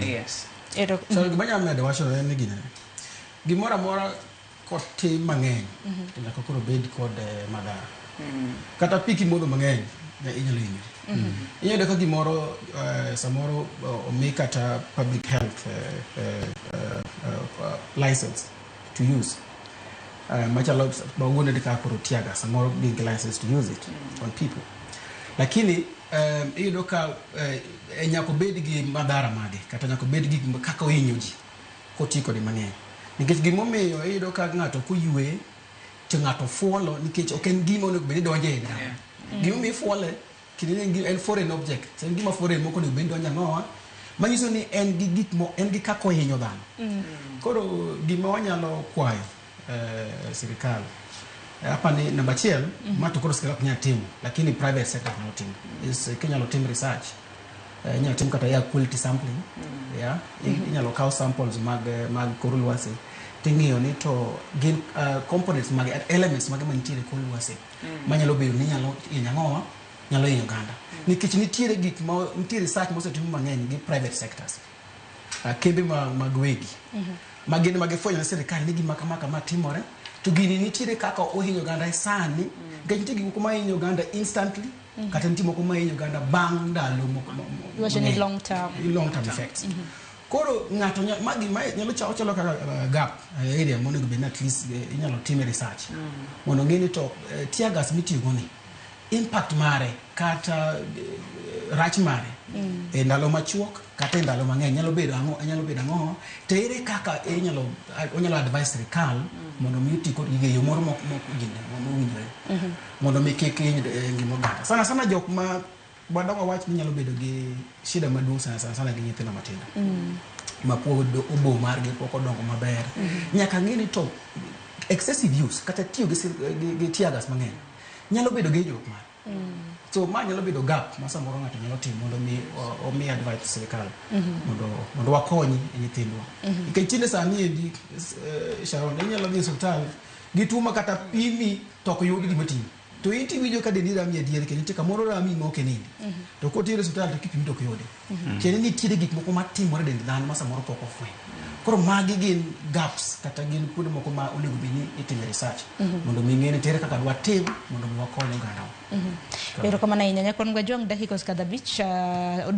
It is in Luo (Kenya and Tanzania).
Yes. Ero. So gima anyalo medo wacho en ni gini, gimoro amora kotim mang'eny to nyaka koro bed kod madhara. Kata pi kimodho mang'eny ne inyalo hinyori. Inyalo yudo ka gimoro samoro omi kata public health license to use. Machalo mawuono ni kaka koro tear gas, samoro gin gi license to use it on people. Lakini iyudo ka nyaka obed gi madhara mage kata nyaka obed gi kaka ohinyo ji koti kode mang'eny. Nikech gimomiyo iyudo ka ng'ato koywe to ng'ato fuolo, nikech ok en gima onego bed ni donjo e dhano. Gimomiyo ifuole kendo en foreign object, en gima foreign mok onego bed ni donjo ang'owa, manyiso ni en gi gik mo, en gi kaka ohinyo dhano. Koro gima wanyalo kwayo sirikal, apani namba achiel, ma to koro sirikal ok nyal timo, lakini private sector nyalo timo, is kinyalo tim research, inyalo tim kata air quality sampling, yeah? Inyalo kaw samples mag kor lwasi ting'iyo ni to gin components mag elements mage mantiere e kor lwasi manyalo bedo ni nyalo hinyo ang'owa, nyalo hinyo oganda, nikech nitiere gik ma nitie research mosetim mang'eny gi private sectors, kembe mag wegi ma gin ma gifwenyo ne sirikal ni gima kama kama timore, to gini nitiere kaka ohinyo oganda sani, nikech nitie gik moko ma hinyo oganda instantly kata nitie moko ma hinyo oganda bang' ndalo moko Iwacho ni mang'eny. Long term. Long term effects. Koro ng'ato ma gima nyalo chalo kaka gap area monego bed ni at least inyalo time research mondo ng'e ni to tear gas mitiyogo ni impact mare kata rach mare e ndalo machuok kata e ndalo mang'eny nyalo bedo ang'o, nyalo bedo ang'o, to ere kaka inyalo onyalo advise sirikal mondo mi oti kod gigo e yo moro mok gine mowinjore mondo mi kik hiny ngima oganda, sana sana jok ma wadongo wach ni nyalo bedo gi shida maduong' sana sana sana gi nyithindo matindo ma pod obo margi pok odongo maber. Nyaka ng'e ni to excessive use kata tiyo gi tear gas mang'eny nyalo bedo gi hinyruok mare. So ma nyalo bedo gap ma samoro ng'ato nyalo timo mondo mi omi advice sirikal mondo wakony e nyithindwa, nikech tinde sani endi, Sharon, inyalo dhi e osiptal gi tuo ma kata pimi to ok yud gima timi, to in tiwinjo ka dendi rami adier kendo nitie kamoro rami ma ok inindi, to koteri e osiptal to kipimi to ok yude. Tiende ni nitiere gik moko matimore e dend dhano ma samoro pok ofweny. Koro magi gin gaps kata gin kuonde moko ma onego bed ni itime research mondo mi ng'e ni tere kaka dwatim mondo mi wakony ogandawa. Erokamano ahinya, nyakwan Gwajwang', dakika osekadho 5 odong'